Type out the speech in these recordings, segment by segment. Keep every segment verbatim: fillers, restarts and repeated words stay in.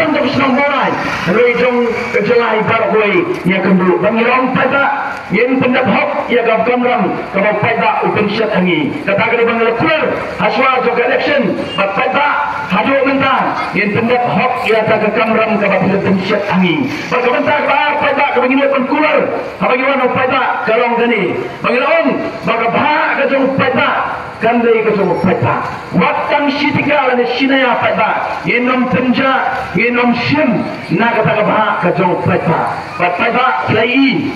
Tang ka shnong Mawlai, hynrei jong ka jylla baroh kawei ngi ïakynduh. Ba ngi ong paidbah, ngin pyndep hok ïa ka kamram kaba u paidbah u pynshet ha ngi. Kata ka dei ba ngi la kular ha shuwa jong ka election. Bad paidbah, haduh mynta ngin pyndep hok ïa ka kamram kaba phi la pynshet ha ngi. Bad ka bynta kaba ar paidbah kaba ngi la pynkular haba ngi wan ha u paidbah ka long kane. Ba ngi la ong ba ka bhah ka jong u paidbah kan dei ka jong u paidbah. Wat tang shi tyngka lane shi naya paidbah. Ngin ym pynjah, ngin ym shim na kata ka bhah ka jong u paidbah. Bad paidbah, phi la ïohi,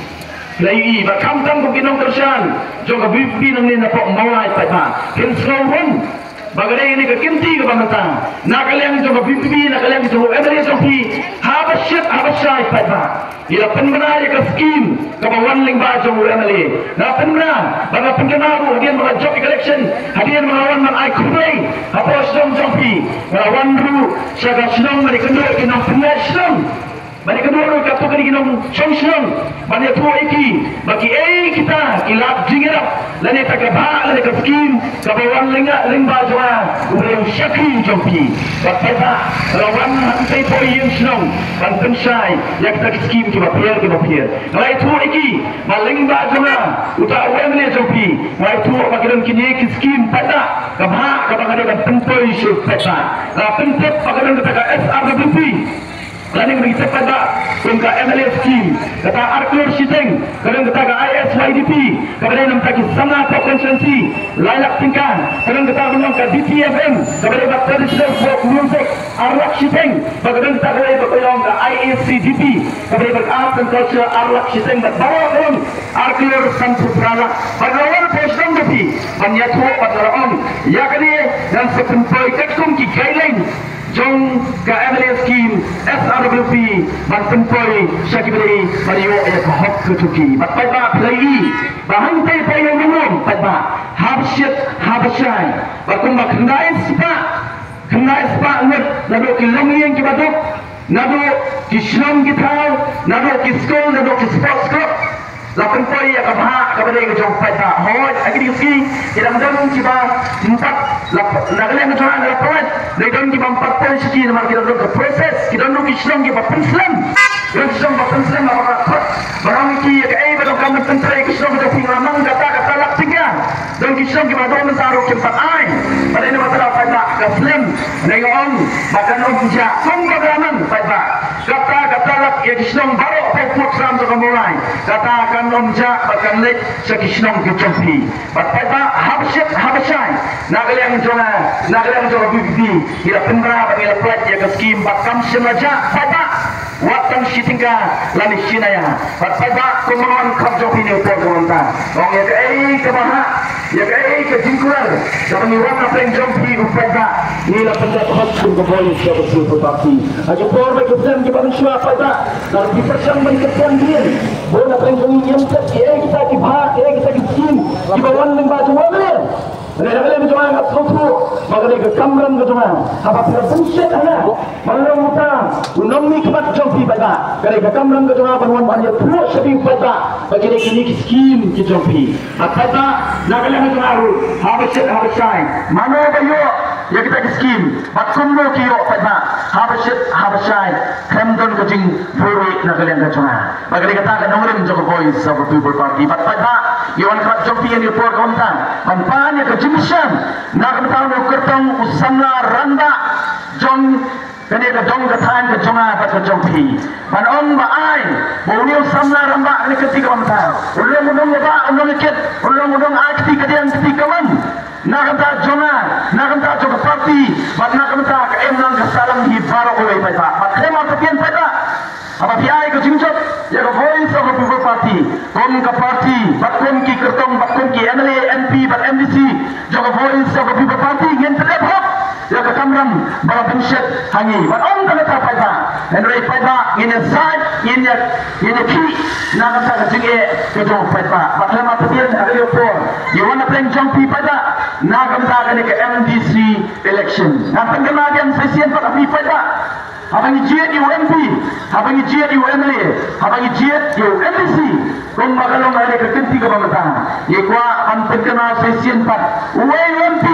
phi la ïohi ba khamtam kum ki nongkyrshan jong ka VPP nangne na pok Mawlai paidbah, phin sngew rung ba ka dei kane ka kynti kaba mynta na ka liang jong ka VPP, na ka liang jong u MLA jong phi. Haba shit haba shai paidbah, ngi la pynbna ïa ka skim kaba wan lyngba jong u MLA. Nga pynbna bad nga pynkynmaw ruh hadien ba nga jop ïa ka election, hadien ba nga wan ban ai khublei hapoh shnong jong phi, nga la wan ruh sha ka shnong ban ïakynduh ïa ki nongpynïaid shnong, ban ïakynduh ruh katto katne ki nongshong shnong, ban ïathuh ïa ki ba kiei kita ki lad jingïarap lane kata ka bhah lane ka skim kaba wan lyngba, lyngba jong nga, u briew shakri jong phi. Bad paidbah, nga la wan hangtei hapoh ïing shnong ban pynshai ïa kita ki skim kiba pher kiba pher. Nga la ïathuh ïa ki ba lyngba jong nga, uta u MLA jong phi, nga la ïathuh ba ki don kine ki skim paidbah, ka bhah kaba nga dei ban pynpoi sha u paidbah. Nga la pyntip ba ka don kata ka SRWP, lane ngi tip paidbah kum ka MLA scheme, kata ar klur shiteng. Ka don kata ka ISYDP kaba dei na bynta ki samla hapoh constituency, lai lak tyngka. Ka don kata ba long ka DTFM kaba dei bad traditional folk music, ar lak shiteng. Bad ka don kata kawei ba ka long ka IACDP kaba dei bad arts and culture, ar lak shiteng. Bad baroh ka long ar klur sanphew phra lak. Bad nga la wan hapoh shnong jong phi ban ïathuh bad nga la ong ïa kane ngan sa pynpoi katkum ki guideline jong ka MLA scheme, SRWP, ban pynpoi sha kiba dei ban ïoh ïa ka hok ka jong ki. Bad paidbah, phi la ïohi ba hangtei hapoh ïing jong ngi paidbah, haba shit haba shai, bad kumba khyndai spah, khyndai spah ngut naduh ki longïing kiba duk, naduh ki shnong ki thaw, naduh ki skul, naduh ki sports club, la pynpoi ïa ka bhah kaba dei ka jong u paidbah. Hooid, ha kine ki sngi ki dang don kiba ym pat, la, na ka liang ka jong nga la pynlait, la don kiba ym pat poi sha ki namar ki dang don ka process, ki don ruh ki shnong kiba pynslem. Don ki shnong ba pynslem, la ba ka khot ba ong ïa ki ïa kaei ba donkam ban pyntrei ka shnong ka jong phi. Nga la nang kata, kata lak tyngka. Don ki shnong kiba don mynta ruh kim pat ai. Ba dei namar kata paidbah ka slem. Nga ong ba kan ym jah kum ba ka nang paidbah. Kata, kata lak ïa ki shnong baroh hapoh Pyrthei jong ka Mawlai. Kata kan ym jah ba kan leit sha ki shnong ki jong phi. Bad paidbah, haba shit haba shai, na ka liang jong nga, na ka liang jong ka VPP, ngi la pynbna bad ngi la pynlait ïa ka skim bad kam shym la jah paidbah. Wat tang shi tyngka lane shi naya. Bad paidbah, kum ba nga wan khot jong phi ne u por ka mynta, ong ïa kaei kaba hap, ïa kaei ka jingkular kaba ngi wan na pdeng jong phi u paidbah, ngi la pyndep hok kum ka Voice of the People Party. Ha ki por ba ki snem kiba mynshuwa paidbah, la ki pyrshang ban kyrshan dien. Bun na pdeng jong ngi ngim tip kiei kita ki bhah, kiei kita ki skim kiba wan lyngba jong u MLA. Hynrei na ka liang ka jong nga nga sngewthuh ba ka dei ka kamram ka jong nga, haba phi la pynshet ha nga ban long uta u nongmihkhmat jong phi paidbah, ka dei ka kamram ka jong nga ban wan ban ïathuh sha phi paidbah ba kine kine ki skim ki jong phi. Bad paidbah, na ka liang ka jong nga ruh, haba shit haba shai, mano ba ïoh ïa kita ki skim bad kumno ki ïoh paidbah, haba shit haba shai, khlem don ka jingbuhrieh na ka liang ka jong nga. Bad ka dei kata ka nongrim jong ka Voice of the People Party. Bad paidbah, ngi wan khmat jong phi ha kane ka por ka mynta ban pan ïa ka jingkyrshan na ka bynta u kyrtong u samla rangbah jong kane ka dong ka thaiñ ka jong nga bad ka jong phi. Ban ong ba ai ba une u samla rangbah kane ka kti ka mynta u long u nongbah, u nongkit, u long u nong ai kti kadiang kti kamon na ka bynta jong nga, na ka bynta jong ka party bad na ka bynta ka imlang ka sahlang hi baroh kawei paidbah. Bad khlem artatien paidbah, haba phi ai ka jingjop ïa ka Voice of the People Party kum ka party bad kum ki kyrtong bad kum ki MLA, MP bad MDC jong ka Voice of the People Party, ngin pyndep hok ïa ka kamram ba la pynshet ha ngi. Bad ym tang kata paidbah, hynrei paidbah, ngin ïasaid, ngin ïa, ngin ïakhih na ka bynta ka jingeh ka jong paidbah. Bad khlem artatien, ha kane ka por ngi wan na pdeng jong phi paidbah na ka bynta kane ka MDC election. Nga pynkynmaw biang sa shisien pat ha phi paidbah, haba ngi jied ïa u MP, haba ngi jied ïa u MLA, haba ngi jied ïa u MDC, kumba ka long ha kane ka kynti kaba mynta, ngi kwah ban pynkynmaw sa shisien pat, uwei u MP,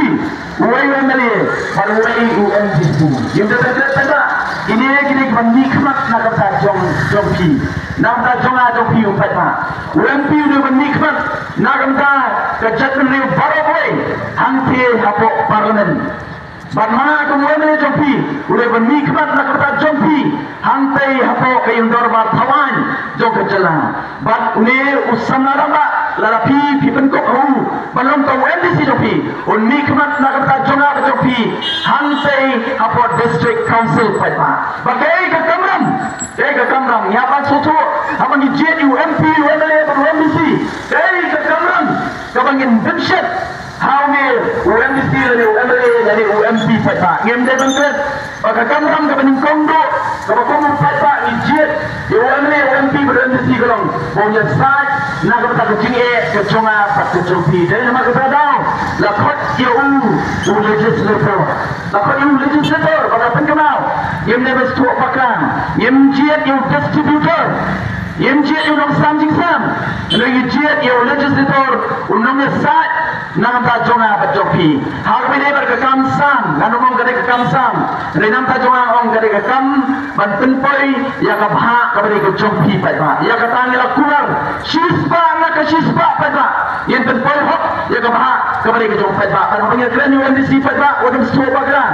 uwei u MLA bad uwei u MDC. Ngim da pyntrei paidbah. Kine kine Mihkhmat na ka bynta jong jong phi, na ka bynta jong nga jong phi u paidbah. U M P u dei ban mihkhmat na ka bynta ka jaitbynriew baroh kawei hangtei hapoh Parliament. Bad ma nga kum u M L A jong phi u dei ban mihkhmat na ka bynta jong phi hangtei hapoh ka ïing dorbar thaw aiñ jong ka jylla. Bad une u samla rangbah lada phi phi pynkup ha u ban long tang u M D C jong phi, un mihkhmat na ka bynta jong nga bad jong phi hangtei hapoh District Council paidbah. Bad kaei ka kamram, kaei ka kamram, ngi hap ban sngewthuh haba ngi jied ïa u M P, u M L A bad u M D C. Kaei ka kamram kaba ngin pynshet ha une u M D C lane u M L A lane u M P paidbah. Ngim dei ban klet ba ka kamram kaba nyngkong duh kaba kum u paidbah ngi jied ïa u M L A, u M P bad u M D C ka long ba un ïasaid na ka bynta ka jingeh ka jong nga bad ka jong phi. Dei namar kata ka daw la khot ïa u u legislator. La khot ïa u legislator ba ka pynkynmaw. Ngim dei ban sngewthuh bakla, ngim jied ïa u distributor, ngim jied ïa u nongsam jingsam. Hynrei ngi jied ïa u legislator, u nongïasaid na ka bynta jong nga bad jong phi. Ha kaba ïadei bad ka kam sam, ngan ym ong ka dei ka kam sam, hynrei na ka bynta jong nga nga ong ka dei ka kam ban pynpoi ïa ka bhah kaba dei ka jong phi paidbah. Ïa kata ngi la kular shispah na ka shispah paidbah. Ngin pynpoi hok ïa ka bhah kaba dei ka jong paidbah. Bad haba ngi kren ïa u M D C paidbah, wat ym sngewthuh bakla.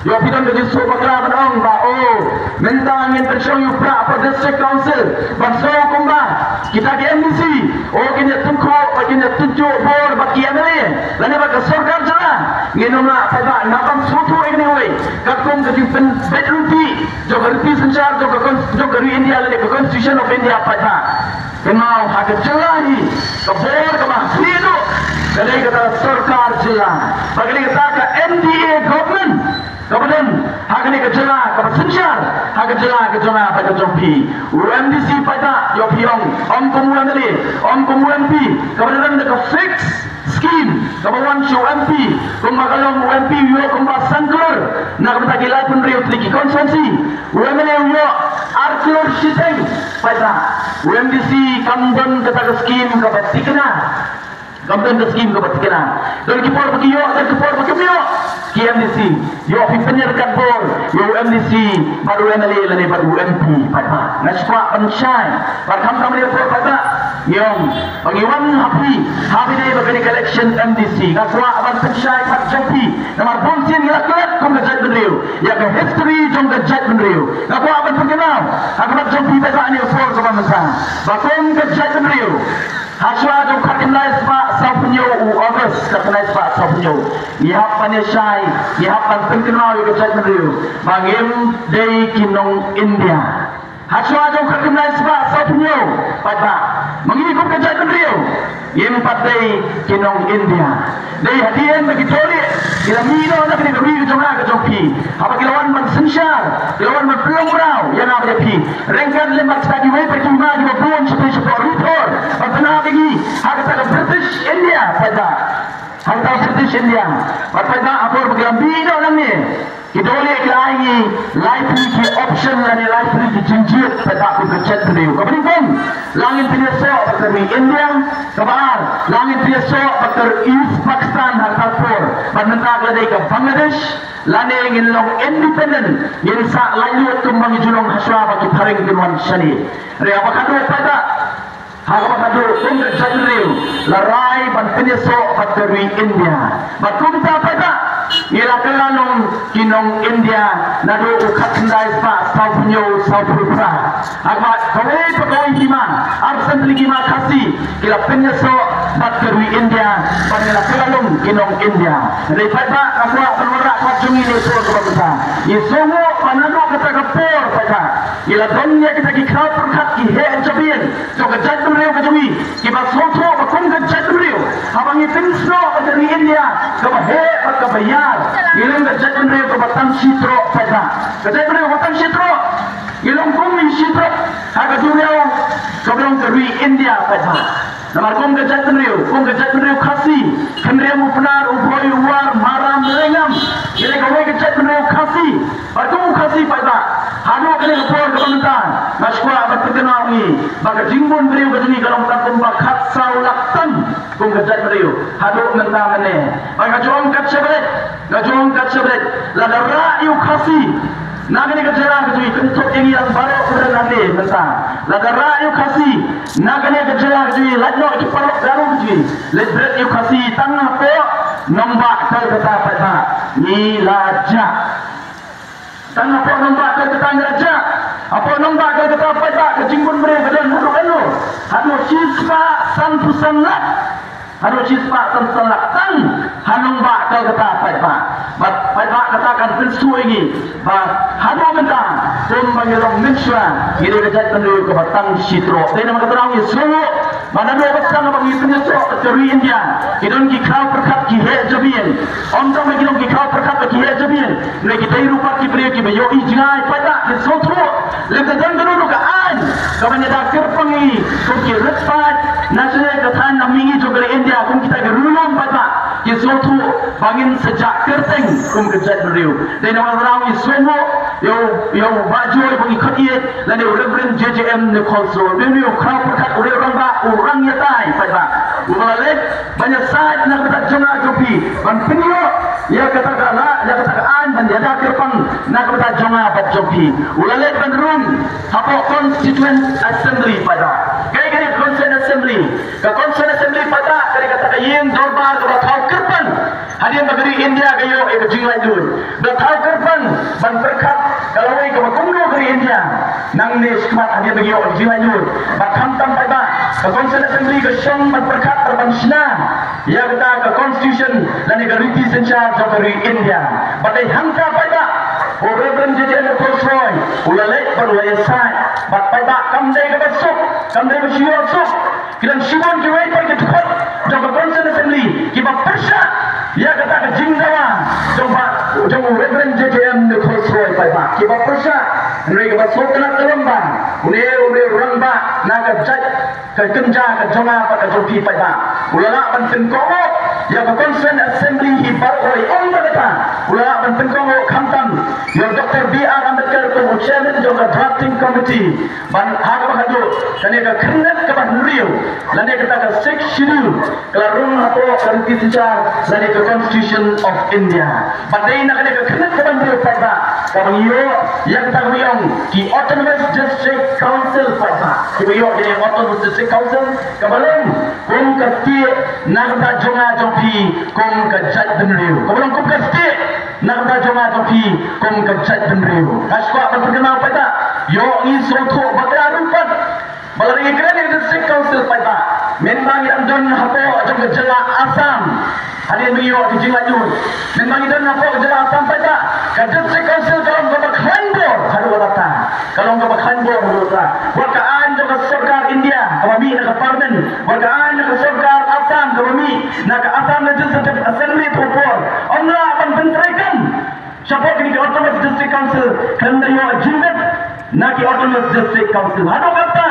Ïoh phi don ka jingsngewthuh bakla ban ong ba, oh, mynta ngin pynshong ïa u prah hapoh District Council ban sngew kumba kita ki M D C, oh, kin ïa tyngkhuh bad kin ïa tynjuh bor bad ki M L A lane bad ka sorkar jylla. Ngin ym lah paidbah, naba sngewthuh ïa kane kawei katkum ka jingpynbeit riti jong ka riti synshar jong ka con-, jong ka ri India lane ka Constitution of India paidbah. Kynmaw ha ka jylla hi ka bor kaba heh duh ka dei kata ka sorkar jylla. Ba ka dei kata ka M D A government kaba don ha kane ka jylla kaba synshar ha ka jylla ka jong nga bad ka jong phi. U M D C paidbah, ïoh phi ong, ong kum u M L A, ong kum u M P, kaba don da ka fixed scheme kaba wan sha u M P, kumba ka long u M P u ïoh kumba san klur na ka bynta ki laiphew hynriew tylli ki constituency. U M L A u ïoh ar klur shiteng paidbah. U M D C kam don kata ka scheme kaba thikna. Kam don ka scheme kaba thikna. Don ki por ba ki ïoh, don ki por ba kim ïoh. Ki M D C, ïoh phi pynïaryngkat bor ïa u M D C bad u M L A lane bad u M P paidbah. Nga sngewkwah ban shai bad khamtam ïa ka por paidbah. Ngi ong ba ngi wan ha phi ha phi dei ba kane ka election M D C. Nga kwah ban pynshai pat jong phi namar bun sien ngi la klet kum ka jaitbynriew ïa ka history jong ka jaitbynriew. Nga kwah ban pynkynmaw ha khmat jong phi paidbah ha kane ka por kaba mynta ba kum ka jaitbynriew, ha shuwa jong ka khyndai spah sawphew hynñiew u August, ka khyndai spah sawphew hynñiew, ngi hap ban ïashai, ngi hap ban pynkynmaw ïa ka jaitbynriew ba ngim dei ki nong India. Ha shuwa jong ka khyndai spah sawphew hynñiew paidbah, ma ngi kum ka jaitbynriew ngim pat dei ki nong India. Dei hadien ba ki dohlieh ki la mih noh na kane ka ri ka jong nga ka jong phi, haba ki la wan ban synshar, ki la wan ban pynlong mraw ïa nga bad ïa phi ryngkat lem bad kita kiwei pat ki hima kiba bun shaphang shapoh Ri Bhoi ban pynhap ïa ngi ha kata ka British India paidbah. Ha kata ka British India. Bad paidbah, ha por ba ki la mih noh nangne, ki dohlieh ki la ai ngi laiphew tylli ki option lane laiphew tylli ki jingjied paidbah kum ka jaitbynriew. Kaba nyngkong, la ngin pynïasoh bad ka ri India. Kaba ar, la ngin pynïasoh bad ka ri East Pakistan ha kata ka por. Bad mynta ka la dei ka Bangladesh. Lane ngin long independent, ngin sah laitluid kumba ngi ju long ha shuwa ba ki phareng kin wan shane. Hynrei ha kaba khatduh paidbah, ha kaba khatduh kum ka jaitbynriew la rai ban pynïasoh bad ka ri India. Bad kumta paidbah, ngi la kylla long ki nong India naduh u khatkhyndai spah sawphew hynñiew sawphew phra. Ha kaba kawei pa kawei hima, arsan tylli ki hima Khasi ki la pynïasoh bad ka ri India, bad ngi la kylla long ki nong India. Hynrei paidbah, nga kwah ban wanrah khmat jong ngi ha kane ka por kaba mynta. Ngi sngewnguh ba naduh kata ka por paidbah, ngi la don ïa kita ki khraw pyrkhat, ki heh jabieng jong ka jaitbynriew ka jong ngi kiba sngewthuh ba kum ka jaitbynriew, haba ngi pynsnoh bad ka ri India kaba heh bad kaba ïar, ngi long ka jaitbynriew kaba tang shi troh paidbah. Ka jaitbynriew kaba tang shi troh. Ngi long kum ngi shi troh ha ka duriaw kaba long ka ri India paidbah. Namar kum ka jaitbynriew, kum ka jaitbynriew Khasi, Khynriam u Pnar, u Bhoi u War, Maram, Rengam, ngi dei kawei ka jaitbynriew Khasi. Bad kum u Khasi paidbah, haduh kane ka por kaba mynta, nga sngewkwah ban pynkynmaw ïa ngi ba ka jingbun briew ka jong ngi ka long tang kumba khatsaw lak tam kum ka jaitbynriew haduh mynta mynne. Bad nga ju ong kat shaba leit, nga ju ong kat shaba leit, lada rah ïa u Khasi na kane ka jylla ka jong ngi, kynthup ïa ngi Lada rah ïa u Khasi na kane ka jylla ka jong ngi, lait noh ki paralok Garo ka jong ngi, leit bret ïa u Khasi tang hapoh nongbah Kolkata paidbah, ngi la jah. Tang hapoh nongbah Kolkata ngi la jah. Hapoh nongbah Kolkata paidbah ka jingbun briew ka don haduh eno? Haduh shispah sanphew san lak. Haduh shispah sanphew san lak tang ha nongbah Kolkata paidbah. Bad paidbah kata kan pynsngew ïa ngi ba haduh mynta, kumba ngi long mynshuwa, ngi dei ka jaitbynriew kaba tang shi trok. Dei namar kata ngi sngewnguh ba naduh ba sdang ba ngi pynïasoh ka ri India, ki don ki khraw pyrkhat ki heh jabieng. Ym tang ba ki don ki khraw pyrkhat ba ki heh jabieng, hynrei ki dei ruh pat ki briew kiba ïohi jngai paidbah, ki sngewthuh. Lada don kano kano ka aiñ kaban ïada kyrpang ïa ngi kum ki rit paid na shnong ka thaiñ na mihngi jong ka ri India, kum kita ki riewlum paidbah, ki sngewthuh ba ngin sa jah kyrteng kum ka jaitbynriew. Dei namar kata ngi sngewnguh ïa u, ïa u Bah Joy ba ngi khot ïa lane u Reverend J J M Nichols Roy. Une u khraw pyrkhat, u rangbah, u rangbah ïatai paidbah, uba la leit ban ïasaid na ka bynta jong nga jong phi, ban pynïoh ïa kata ka la, ïa kata ka aiñ ban ïada kyrpang na ka bynta jong nga bad jong phi. U la leit ban rung hapoh Constituent Assembly paidbah. Kaei kane ka Constituent Assembly? Ka Constituent Assembly paidbah ka dei kata ka ïing dorbar kaba thaw kyrpang hadien ba ka ri India ka ïoh ïa ka jinglaitluid. Ba thaw kyrpang ban pyrkhat ka lawei kaba kumno ka ri India. Nangne shakhmat hadien ba ka ïoh ïa ka jinglaitluid, ba khamtam paidbah, ka Constituent Assembly ka shong ban pyrkhat bad ban shna ïa kata ka constitution lane ka riti synshar jong ka ri India. Bad dei hangta paidbah, u Reverend J J Nichols Roy u la leit bad u la ïasaid. Bad paidbah, kam dei kaba suk, kam dei ba shu ïoh suk. Ki don shibun kiwei pat ki dkhot jong ka Constituent Assembly kiba pyrshah ïa kata ka jingdawa jong ba, jong u Reverend J J M Nichols Roy paidbah, kiba pyrshah. Hynrei kaba sngewtynnat ka long ba une, une u rangbah na ka jait, ka kynja ka jong nga bad ka jong phi paidbah, u la lah ban pynkohnguh ïa ka Constituent Assembly hi baroh kawei. Ym tang kata, u la lah ban pynkohnguh khamtam ïa u Doctor B R Ambedkar kum u chairman jong ka drafting committee. Ban ha kaba haduh kane ka khyrnit kaba hynriew lane kata ka Sixth Schedule ka la rung hapoh ka riti synshar lane ka Constitution of India. Bad dei na kane ka khyrnit kaba hynriew paidbah kaba ngi ïoh ïa kata kaba ngi ong ki Autonomous District Council paidbah, kiba ïoh ïa ka Autonomous District Council kaba long kum ka stieh na ka bynta jong nga jong phi kum ka jaitbynriew, kaba long kum ka stieh na ka bynta jong nga jong phi kum ka jaitbynriew. Nga sngewkwah ban pynkynmaw paidbah, ïoh ngi sngewthuh ba ka ruh pat ba lada ngi kren ïa ka District Council paidbah, mynba ngi dang don hapoh jong ka jylla Assam, hadien ba ngi ïoh ka jinglaitluid, mynba ngi don hapoh ka jylla Assam paidbah, ka District Council ka long kaba khlaiñ bor haduh katta. Ka long kaba khlaiñ bor haduh katta. Wat ka aiñ jong ka sorkar India kaba mih na ka Parliament, wat ka aiñ jong ka sorkar Assam kaba mih na ka Assam Legislative Assembly, to por ym lah ban pyntreikam shapoh kine ki Autonomous District Council khlem da ïoh jingbit na ki Autonomous District Council. Haduh katta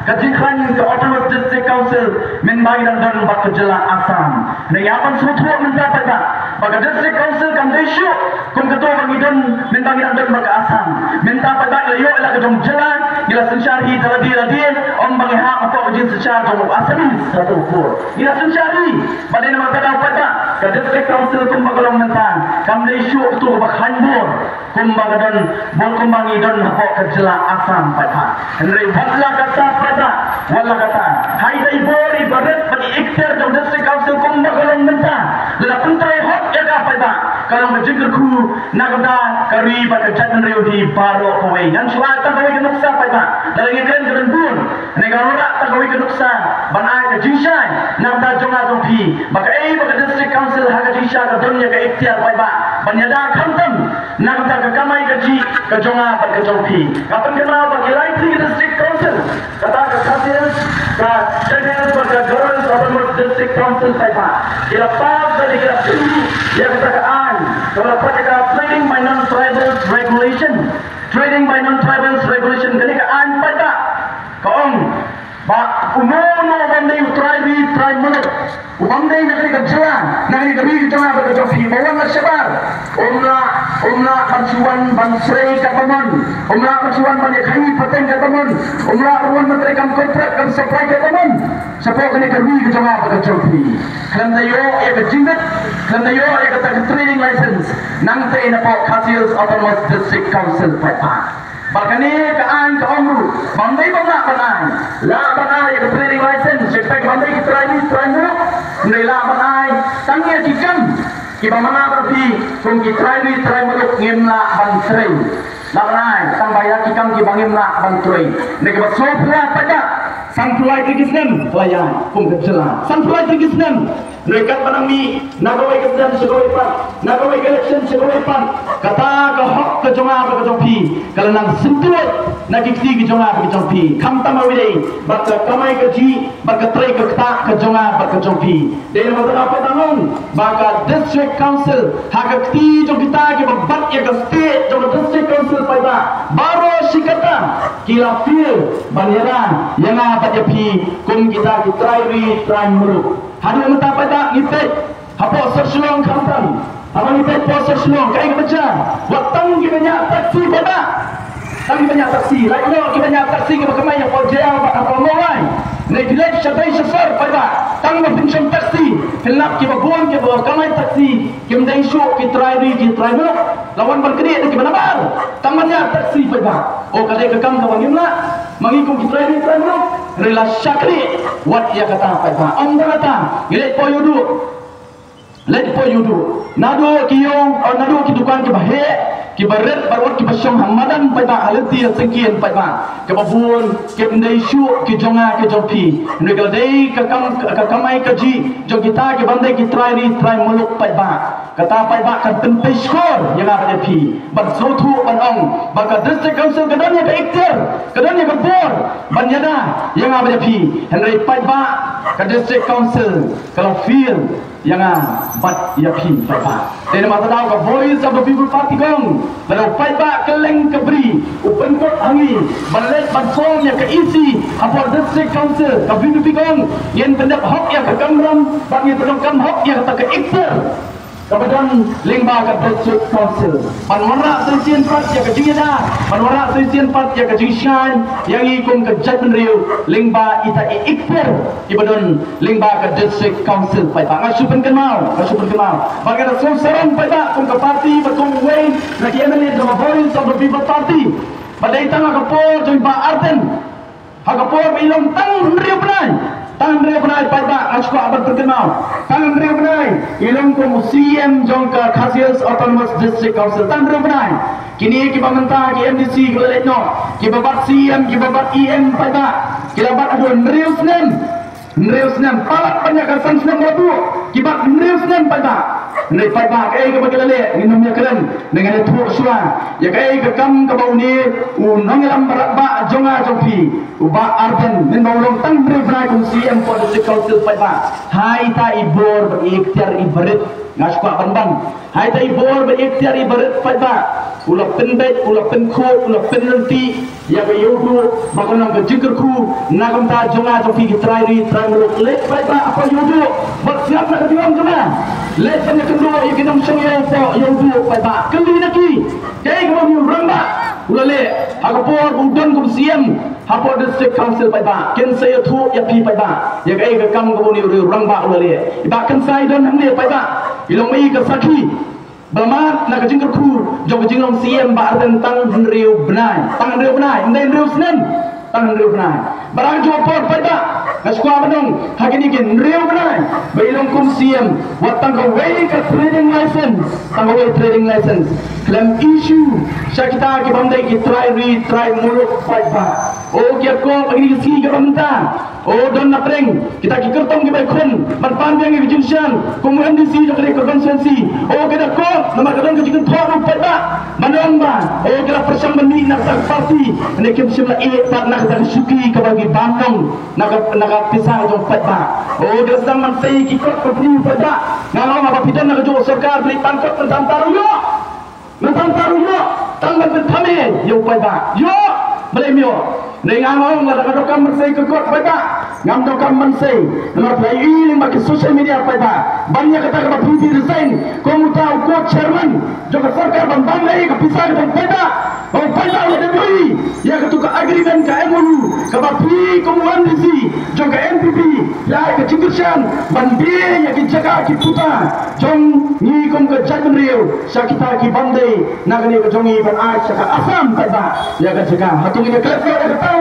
ka jingkhlaiñ ka Autonomous District Council mynba ngi dang don bad ka jylla Assam. Ngi hap ban sngewthuh mynta paidbah ba ka District Council kam dei shuh kum kato ba ngi don mynba ngi dang don bad ka Assam. Mynta paidbah ngi la ïoh ïa la ka jong jylla, ngi la synshar hi da lade lade, ym ba ngi hap hapoh ka jingsynshar jong u Assamese ha kato ka por. Ngi la synshar hi. Bad dei namar kata paidbah, ka District Council kumba ka long mynta kam dei shuh kato kaba khlaiñ bor kumba ka don, bor kumba ngi don hapoh ka jylla Assam paidbah. Hynrei wat la katta paidbah, wat la katta, ha kata i bor, i barit bad i ikhtiar jong District Council kumba ka long mynta, lada pyntrei hok ïa ka paidbah, ka long ka jingkyrkhu na ka bynta ka ri bad ka jaitbynriew hi baroh kawei. Ngan shu ai tang kawei ka nuksa paidbah, lada ngi kren ka don bun. Hynrei nga wanrah tang kawei ka nuksa ban ai ka jingshai na ka bynta jong nga jong phi, ba kaei ba ka District Council ha ka jingshai ka don ïa ka ikhtiar paidbah ban ïada khamtam na ka bynta ka kamai kajih ka jong nga bad ka jong phi. Nga pynkynmaw ba ki lai tylli ki District Council, kata ka Khasi Hills, ka Jaintia Hills bad ka Garo Hills Autonomous District Council paidbah, ki la pass bad ki la pynmih ïa kata ka aiñ kaba la pynpaw ïa ka Trading by Non-Tribals Regulation. Trading by Non-Tribals Regulation, kane ka aiñ paidbah ka ong ba uno uno u bym dei u trai ri trai muluk, u bym dei na kane ka jylla, na kane ka ri ka jylla bad ka jong phi, ba wan la shabar, um lah, um lah ban shu wan ban trei katba mon, um lah ban shu wan ban ïakhaii pateng katba mon, um lah ruh wan ban trei kam kontrak kam supply katba mon shapoh kane ka ri ka jong nga bad ka jong phi, khlem da ïoh ïa ka jingbit, khlem da ïoh ïa kata ka trading license, nangta napoh Khasi Hills Autonomous District Council paidbah. Bad kane ka aiñ ka ong ruh Ban dei ban lah ban ai, lah ban ai ïa ka trading license sha kiba dei ki trai ri trai muluk. Hynrei lah ban ai tang ïa ki kam kiba mana bad phi kum ki trai ri trai muluk ngim lah ban trei. Lah ban ai tang ba ïa ki kam kiba ngim lah ban trei. Hynrei kaba sngewphylla paidbah, sanphew lai tylli ki snem ka la ïaid kum ka jylla, sanphew lai tylli ki snem. Hynrei katba nang mih na kawei ka snem sha kawei pat, na kawei ka election sha kawei pat, kata ka hok ka jong nga bad ka jong phi ka la nang syntuid na ki kti ki jong nga bad ka jong phi. Khamtam ha kawei dei bad ka kamai kajih bad ka trei ka ktah ka jong nga bad ka jong phi. Dei namar kata pat nga ong ba ka District Council ha ka kti jong kita kiba bat ïa ka state jong ka District Council paidbah, baroh shi katta ki la fail ban ïada ïa nga bad ïa phi kum kita ki trai ri trai muluk. Haduh mynta paidbah ngi peit hapoh Sor Shillong khamtam. Haba ngi peit hapoh Sor Shillong kaei kaba jia? Wat tang kiba ñiah taxi paidbah. Tang kiba ñiah taxi. Lait noh kiba ñiah taxi kiba kamai hapoh Jaiaw bad hapoh Mawlai. Ne ki leit sha dei sha sor paidbah. Tang ba pynshong taxi. Pynlap kiba bun kiba kamai taxi. Kim dei shuh ki trai ri ki trai muluk. La wan ban knieh da kiba nabar. Tang ban ñiah taxi paidbah. O ka dei ka kam kaba ngim lah. Ma ngi kum ki trai ri trai muluk. Hynrei la shakri wat ïa kata paidbah. Ym da kata ngi leit poi ïuhduh. Leit poi ïuhduh. Naduh ki ïew, oh, naduh ki dukan kiba heh, kiba rit bad wat kiba shong ha madan paidbah, ha lynti ha syngkien paidbah. Kaba bun kim dei shuh ki jong nga ki jong phi. Hynrei ka dei ka kam, ka kamai kajih jong kita kiba dei ki trai ri trai muluk paidbah. Kata paidbah kan pynpynshlur ïa nga bad ïa phi. Ban sngewthuh ban ong ba ka District Council ka don ïa ka ikhtiar, ka don ïa ka bor ban ïada ïa nga bad ïa phi. Hynrei paidbah, ka District Council ka la fail ïa nga bad ïa phi paidbah. Te namar kata ka Voice of the People Party ka ong, lada u paidbah kylleng ka bri u pynkut ha ngi ban leit ban form ïa ka E C hapoh District Council, ka V P P ka ong ngin pyndep hok ïa ka kamram bad ngin pyndonkam hok ïa kata ka ikhtiar kaba don lyngba ka District Council ban wanrah sa shisien pat ïa ka jingïada, ban wanrah sa shisien pat ïa ka jingshngaiñ ïa ngi kum ka jaitbynriew lyngba ita i ikhtiar iba don lyngba ka District Council paidbah. Nga shu pynkynmaw, nga shu pynkynmaw ba ka da sngewsarong paidbah kum ka party bad kum uwei na ki M L A jong ka Voice of the People Party. Ba dei tang ha ka por jong i Bah Ardent, ha ka por ba i long tang hynriew bnai, tang hynriew bnai paidbah, nga shu kwah ban pynkynmaw, tang hynriew bnai i long kum u C M jong ka Khasi Hills Autonomous District Council, tang hynriew bnai. Kine kiba mynta ki M D C ki la leit noh, kiba bat C M, kiba bat E M paidbah, ki la bat haduh hynriew snem. Hynriew snem, palat ban ïa ka san snem ba buh, ki bat hynriew snem paidbah. Hynrei paidbah, kaei kaba ki la leh ngin ym ïakren, ne ngan ïathuh shuwa ïa kaei ka kam kaba une u nongïalam baratbah jong nga jong phi, u Bah Ardent, mynba u long tang hynriew bnai kum C M hapoh District Council paidbah, ha ita i bor bad i ikhtiar iba rit, nga shu kwah ban ban, ha ita i bor bad i ikhtiar iba rit paidbah, u la pynbeit, u la pynkhuid, u la pynryntih ïa ka ïuhduh ba kan long ka jingkyrkhu na ka bynta jong nga jong phi ki trai ri trai muluk. Leit paidbah hapoh ïuhduh bad sngap na ka diong jong nga. Leit ban ïakynduh ïa ki nongshong ïew hapoh ïuhduh paidbah, kylli na ki kaei kaba une u rangbah u la leh ha ka por ba u don kum C M hapoh District Council paidbah. Kin sa ïathuh ïa phi paidbah ïa kaei ka kam kaba une u rangbah u la leh. I Bah Kynsai don hangne paidbah, i long ma i ka sakhi. Ba mad na ka jingkyrkhu jong ka jinglong C M Bah Ardent tang hynriew bnai, tang hynriew bnai, ym dei hynriew snem, tang hynriew bnai. Bad ha kajuh ka por paidbah, nga shu kwah ban ong, ha kine ki hynriew bnai ba i long kum C M, wat tang kawei ka trading license, tang kawei trading license khlem issue sha kita ki bym dei ki trai ri trai muluk paidbah. O ki akor ha kine ki sngi kiba mynta. O don na pdeng kita ki kyrtong kiba khun ban pan biang ïa ka jingshisha kum u M D C jong kane ka constituency. O ka da kor namar ka don ka jingkynthoh na u paidbah ban ong ba o ka da pyrshang ban mih na kata ka party, ne kim shym la ïeh pat na kata ka shuki kaba ki ban ong na ka, na ka pisa jong u paidbah. O ka da sdang ban sei ki kot company u paidbah. Nga ong haba phi don na kajuh ka sorkar phi leit pan kot, mynta ym tharai ïoh. Mynta ym tharai ïoh, tang ban pynthame ïa u paidbah. Ïoh, balei ym ïoh? Hynrei nga ong lada nga donkam ban sei ka kot paidbah, ngam donkam ban sei. Namar phi la ïohi lyngba ki social media paidbah ban ïa kata kaba phi phi resign kum uta u co-chairman jong ka sorkar ban bam lei ka pisa ka jong u paidbah. Ba u paidbah u la dep ïohi ïa katu ka agreement, ka M O U kaba phi kum u M D C jong ka N P P phi la ai ka jingkyrkhu Jan ban die ïa ki jaka ki puta jong ngi kum ka jaitbynriew sha kita ki bym dei na kane ka jong ngi ban ai sha ka Assam paidbah ïa ka jaka. Hato ngin ïa klet ïa kata?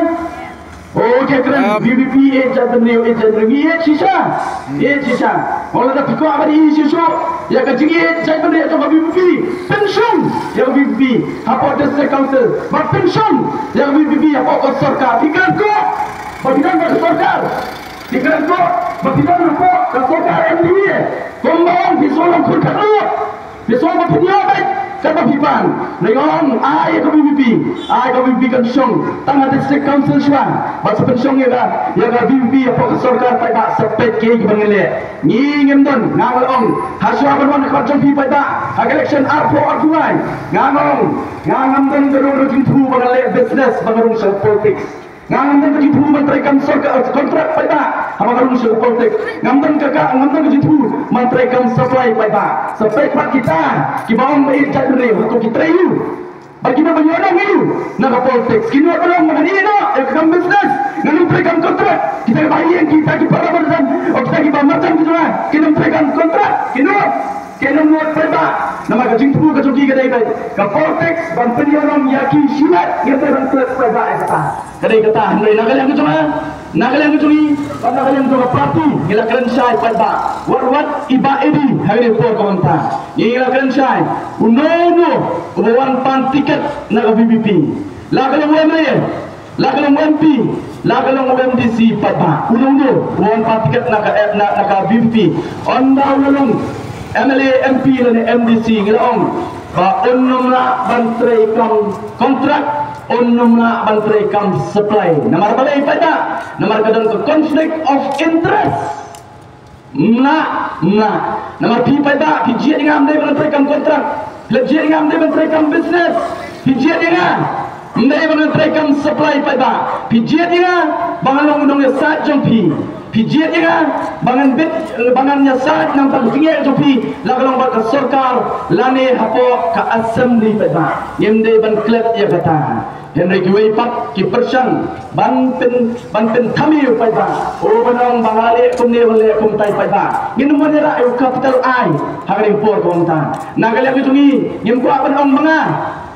Okay, kren. VPP eh jaitbynriew, eh jaitbynriew, eh shisha, eh shisha. Ong lada phi kwah ban ïa shisha ïa ka jingïeit jaitbynriew jong ka VPP, pynshong ïa ka VPP hapoh District Council, ba pynshong ïa ka VPP hapoh ka sorkar. Phi kren ko ba phi don ba ka sorkar. Phi kren ko ba phi don hapoh ka sorkar MDA. Kumba ong phi shu long khun khatduh. Phi shu ba phin ïoh beit kaba phi pan. Ngi ong ai ka VPP, ai ka VPP kan shong tang ha District Council shuwa. Ba sa pynshong ïa ka, ïa ka VPP hapoh ka sorkar paidbah sa peit kiei kiba ngin leh. Ngi ngim don, nga la ong ha shuwa ban wan ha khmat jong phi paidbah ha ka election arphew arphew lai. Nga ong nga ngam don ka rung ka jingthmu ba ngan leh business ba nga rung sha politics. Nga ngam don ka jingthmu ban treikam sorkar, kontrak paidbah haba nga rung sha politics. Ngam don ka, ka ngam don ka jingthmu ban treikam supply paidbah. Sa peit pat kita kiba ong ba ïeit jaitbynriew, hato ki trei ïa u? Ba ki don ban ïoh nong ïa u na ka politics? Ki nud ban ong ba ngan ïeh noh ïa ka kam business, ngan ym treikam kontrak. Kita kiba ïeng, kita ki para marjan, o kita kiba marjan ki jong nga, kin ym treikam kontrak. Ki nud, kin ym nud paidbah. Namar ka jingthmu ka jong ki ka dei beit ka politics ban pynïoh nong ïa ki shimet, ngim dei ban klet paidbah ïa kata. Ka dei kata, hynrei na ka liang ka jong nga, na ka liang ka jong ngi, bad na ka liang jong ka party, ngi la kren shai paidbah. Wat wat i Bah Eddie ha kane ka por ka mynta. Ngi la kren shai uno uno uba wan pan tiket na ka VPP. La ka long u MLA, la ka long u MP, la ka long u MDC paidbah. Uno uno uba wan pan tiket na ka, na, na ka VPP. Ynda u la long MLA, MP lane MDC, ngi la ong ba un nym lah ban treikam kontrak, un nym lah ban treikam supply. Namar balei paidbah? Namar ka don ka conflict of interest. Ym lah, ym lah. Namar phi paidbah phi jied ïa nga ym dei ban treikam kontrak. Phi jied ïa nga ym dei ban treikam business. Phi jied ïa nga ym dei ban treikam supply paidbah. Phi jied ïa nga ba ngan long u nongïasaid jong phi. Phi jied ïa nga ba ngan bit, ba ngan ïasaid nangta ka jingeh jong phi, la ka long bad ka sorkar lane hapoh ka assembly paidbah. Ngim dei ban klet ïa kata. Hynrei kiwei pat ki pyrshang ban pyn, ban pynthame u paidbah. O, ban ong ba nga leh kumne, ban leh kumtai paidbah. Ngin ym wan ïarap ïa u capital I ha kane ka por ka mynta. Na ka liang ka jong ngi ngim kwah ban ong ma nga,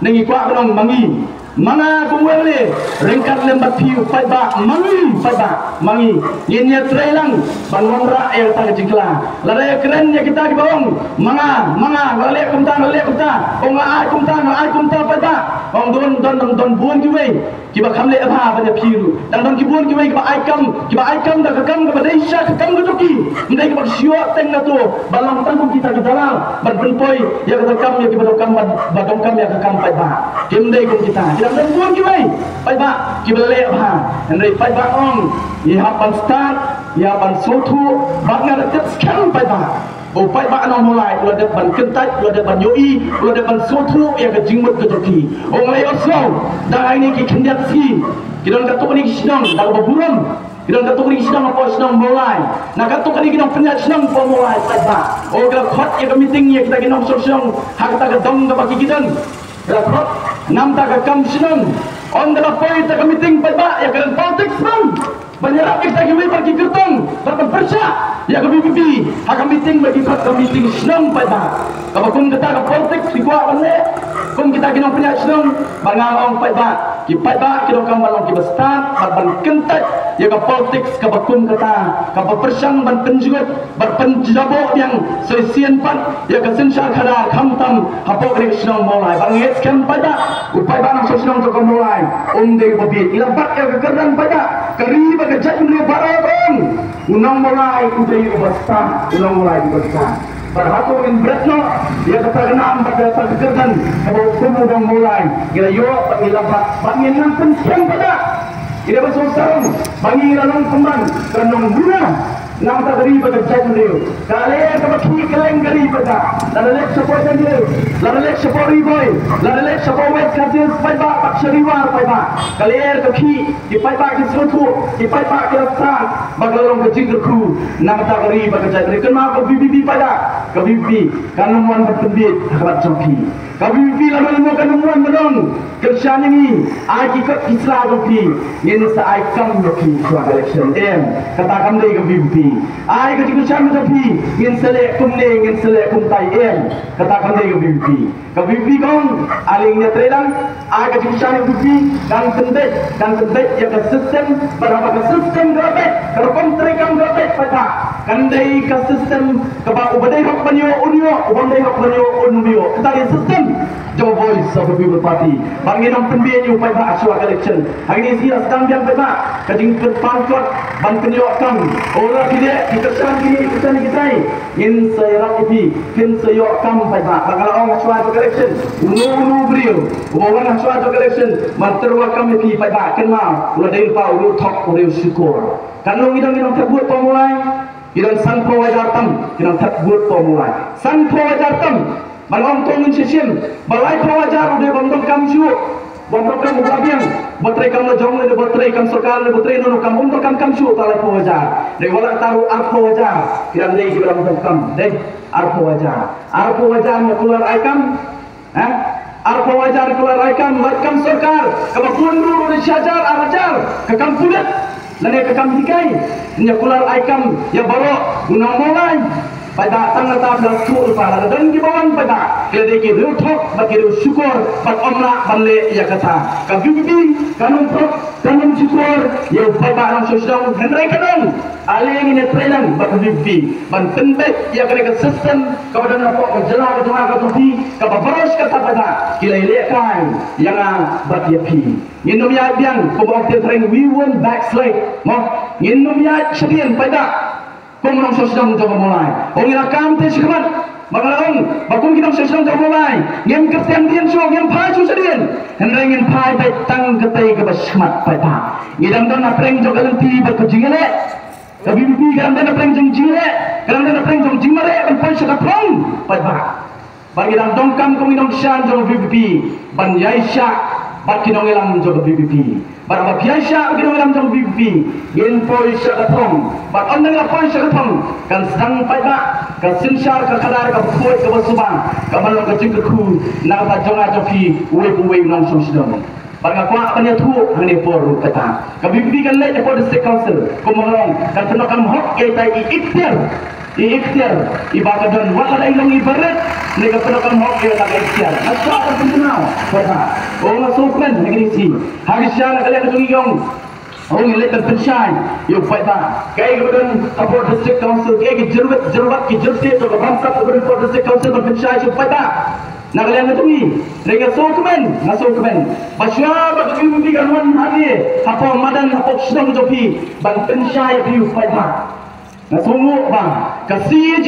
ne ngi kwah ban ong ma ngi. Ma nga kum u MLA, ryngkat lem bad phi u paidbah, ma ngi paidbah, ma ngi. Ngin ïa trei lang ban wanrah ïa kata ka jingkylla. Lada ïa kren ïa kita kiba ong ma nga, ma nga, nga la leh kumta, nga la leh kumta, ong nga ai kumta, nga ai kumta paidbah. Ong don, don, don, don bun kiwei kiba kham leh bha ban ïa phi ruh. Dang don ki bun kiwei kiba ai kam, kiba ai kam da ka kam kaba dei sha ka kam ka jong ki. Ym dei kaba shu ïoh teng na to ba long tang kum kita ki dalal ban pynpoi ïa kata ka kam ïa kiba donkam, ba, ba donkam ïa ka kam paidbah. Kim dei kum kita. Ki dang don bun kiwei paidbah kiba leh bha. Hynrei paidbah ong, ngi hap ban stad, ngi hap ban sngewthuh, bad nga da tip skhem paidbah. U paidbah nong Mawlai u la dep ban kyntait, u la dep ban ïohi, u la dep ban sngewthuh ïa ka jingmut ka jong ki. Ong lei, ong sngew, dang ai ne ki khyndiat sngi ki don katto katne ki shnong, da kaba burom ki don katto katne ki shnong hapoh shnong Mawlai. Na katto katne ki nongpynïaid shnong hapoh Mawlai paidbah, o, ki la khot ïa ka meeting ïa kita ki nongshong shnong ha kata ka dong kaba ki, ki don. Ki la khot namar ka kam shnong. Ong ka la poi ïa ka meeting paidbah ïa ka politics bang. Ban ïarap ïa kita kiwei pat ki kyrtong bad ban pyrshah ïa ka VPP ha ka meeting ba ki khot ka meeting shnong paidbah. Kaba kum kata ka politics ki kwah ban leh kum kita ki nongpynïaid shnong. Bad nga ong paidbah, ki paidbah ki donkam ban long kiba stad bad ban kyntait ïa ka politics kaba kum kata, kaba pyrshang ban pynjngut bad pynjaboh biang sa shisien pat ïa ka synshar khadar, khamtam hapoh ri shnong Mawlai. Bad nga ngeit skhem paidbah, u paidbah nongshong shnong jong ka Mawlai um dei uba bieit. Ngi la bat ïa ka kyrdan paidbah, ka ri bad ka jaitbynriew baroh. U nong Mawlai u dei uba stad, u nong Mawlai uba stad. Bad hato ngin bret noh ïa kata ka nam bad ïa kata ka kyrdan kaba kum u nong Mawlai? Ngi la ïoh bad ngi la bat, bad ngin nang pynskhem paidbah. Ngi dei ban sngewsarong ba ngi la long pynban ka nongmuna na kata ka ri bad ka jaitbynriew. Ka lyer kaba khih kylleng ka ri paidbah. Lada leit shapoh Jaintia, lada leit shapoh Ri Bhoi, lada leit shapoh West Khasi Hills paidbah bad sha Ri War paidbah, ka lyer ka khih. Ki paidbah ki sngewthuh, ki paidbah ki la stad, ba ka la long ka jingkyrkhu na kata ka ri bad ka jaitbynriew. Kynmaw ka VPP paidbah, ka VPP kan ym wan ban pynbieit ha khmat jong phi. Ka VPP lano lano kan ym wan ban ong kyrshan ïa ngi, ai ki kot ki sla jong phi, ngin sa ai kam ïa phi shuwa ka election. Em, kata kam dei ka VPP. Ai ka jingkyrshan ka jong phi, ngin sa leh kumne, ngin sa leh kumtai em. Kata kam dei ka V P P. Ka V P P ka ong, ale ngin ïatreilang, ai ka jingkyrshan ka jong phi, kan pynbeit, kan pynbeit ïa ka system, bad haba ka system ka la beit, ka rukom treikam ka la beit paidbah. Kan dei ka system kaba uba dei hok ban ïoh un ïoh, uba dei hok ban ïoh un ym ïoh. Kata ka dei system jong Voice of the People Party. Bad ngin ym pynbeit ïa u paidbah shuwa ka election. Hangne sngi la sdang biang paidbah ka jingpynpang kot ban pynïoh kam. Ora phi leh, phi kyrshan kine, phi kyrshan kitai, ngin sa ïarap ïa phi, phin sa ïoh kam paidbah. Bad nga la ong shuwa jong ka election, uno uno u briew uba wan shuwa jong ka election ban tyrwa kam ïa phi paidbah, kynmaw, u la dei lypa u riewthok, u riewshukor. Katno ngi dang, ngi dang thep vote hapoh Mawlai? Ngi dang sanphew hajar tam, ngi dang thep vote hapoh Mawlai. Sanphew hajar tam. Ban ong to ngin shisien ba laiphew hajar u dei bym donkam shuh. Bym donkam u ba biang. Ba treikam la jong lane ba treikam sorkar lane ba trei nono kam, um donkam kam shuh ta laiphew hajar. Dei wala ta ruh arphew hajar. Ki dang dei kiba dang donkam. Dei arphew hajar. Arphew hajar nga kular ai kam. Ha? Arphew hajar kular ai kam, lait kam sorkar, kaba bun ruh ruh shi hajar, ar hajar, ka kam pulit, lane ka kam hikai, ïa kular ai kam ïa baroh u nong Mawlai. Paidbah, tang kata phi la sngewthuh lypa, lada don kiba wan paidbah, ki la dei ki riewthok bad ki riewshukor, bad ym lah ban leh ïa kata. Ka V P P kan ym pop, kan ym shukor ïa u paidbah nongshong shnong, hynrei ka dang Ale ngin ïatreilang bad ka V P P ban pynbeit ïa kane ka system kaba don hapoh ka jylla ka jong nga ka jong phi, kaba baroh shi katta paidbah ki la ïalehkai ïa nga bad ïa phi. Ngin ym ïaid biang, kumba ong Trai Threng, we won't backslide. Mo, ngin ym ïaid shadien paidbah. Kum nongshong shnong jong ka Mawlai, ong, ngi la kam te shakhmat. Ba nga la ong ba kum ki nongshong shnong jong ka Mawlai, ngim kyrteng dien shuh, ngim phai shuh shadien. Hynrei ngin phai beit tang katei kaba shakhmat paidbah. Ngi dang don ha pdeng jong ka lynti bad ka jingïaleh. Ka V P P ka dang don ha pdeng jong jingïaleh, ka dang don ha pdeng jong jingmareh ban poi sha ka phrang paidbah. Bad ngi dang donkam kum ki nongkyrshan jong ka V P P ban ïaishah bad ki nongïalam jong ka V P P. Bad haba phi ïaishah bad ki nongïalam jong ka V P P, ngin poi sha ka thong. Bad ynda ngi la poi sha ka thong, kan sdang paidbah ka synshar, ka khadar kaba khuid kaba suba, kaba long ka jingkyrkhu na ka bynta jong nga jong phi, uwei pa uwei u nongshong shnong. Bad nga kwah ban ïathuh hangne por ruh kata, ka V P P kan leit hapoh District Council, kumba nga ong, kan pyndonkam hok ïa ita i ikhtiar, i ikhtiar iba ka don, wat la dang long iba rit, ne ka pyndonkam hok ïa la ka ikhtiar. Nga kwah ban pynkynmaw kata. O, nga sngewkmen ha kine ki sngi, ha ki sha na ka liang ka jong ngi, ong, ong, ngin leit ban pynshai ïa u paidbah. Kaei kaba don hapoh District Council, kaei ki jyrwit jyrwat, ki jyrsiej jong ka bamsap kaba don hapoh District Council ban pynshai sha u paidbah. Na ka liang ka jong ngi, hynrei nga sngewkmen, nga sngewkmen ba shuwa ba ka V P P kan wan hangne hapoh madan, hapoh shnong jong phi, ban pynshai ïa phi u paidbah, nga sngewnguh ba ka C A G,